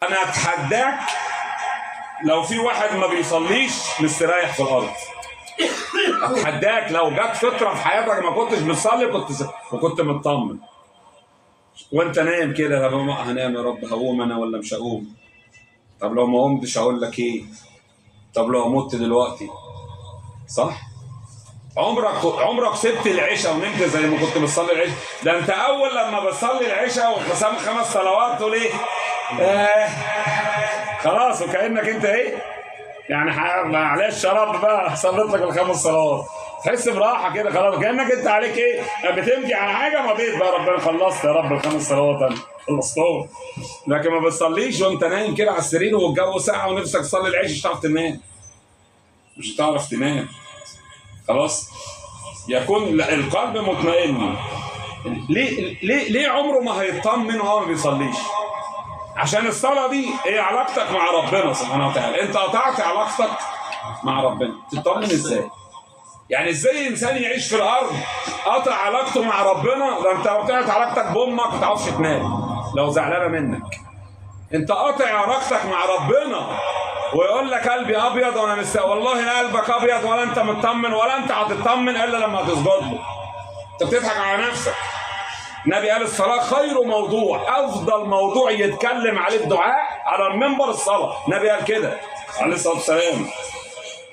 انا اتحداك لو في واحد ما بيصليش مستريح في الارض. اتحداك لو جت فترة في حياتك ما كنتش بتصلي وكنت مطمن وانت نايم كده، طب هنام يا رب، هقوم انا ولا مش هقوم؟ طب لو ما قمتش هقول لك ايه؟ طب لو مت دلوقتي؟ صح؟ عمرك سبت العشاء ونمت زي ما كنت بتصلي العشاء؟ ده انت اول لما بتصلي العشاء وقسم 5 صلوات تقول ايه؟ خلاص، وكانك انت ايه؟ يعني معلش يا رب بقى صليت لك ال5 صلوات، تحس براحة كده خلاص، كانك انت عليك ايه؟ بتمضي على حاجة مضيت بقى، ربنا خلصت يا رب ال5 صلوات انا خلصتهم. لكن ما بتصليش وانت نايم كده على السرير والجو ساقع ونفسك تصلي العشاء، مش هتعرف تنام، مش هتعرف تنام خلاص. يكون القلب مطمئن. ليه ليه ليه عمره ما هيطمن وهو ما بيصليش؟ عشان الصلاة دي هي علاقتك مع ربنا سبحانه وتعالى، انت قطعت علاقتك مع ربنا، تطمن ازاي؟ يعني ازاي انسان يعيش في الارض قطع علاقته مع ربنا؟ ده انت لو قطعت علاقتك بامك ما تعرفش تنام لو زعلانة منك. انت قاطع علاقتك مع ربنا ويقول لك قلبي ابيض وانا والله لا قلبك ابيض ولا انت مطمن ولا انت هتطمن الا لما تسجد له. انت بتضحك على نفسك. النبي قال الصلاة خير موضوع، افضل موضوع يتكلم عليه الدعاء على المنبر الصلاة، النبي قال كده عليه الصلاة والسلام.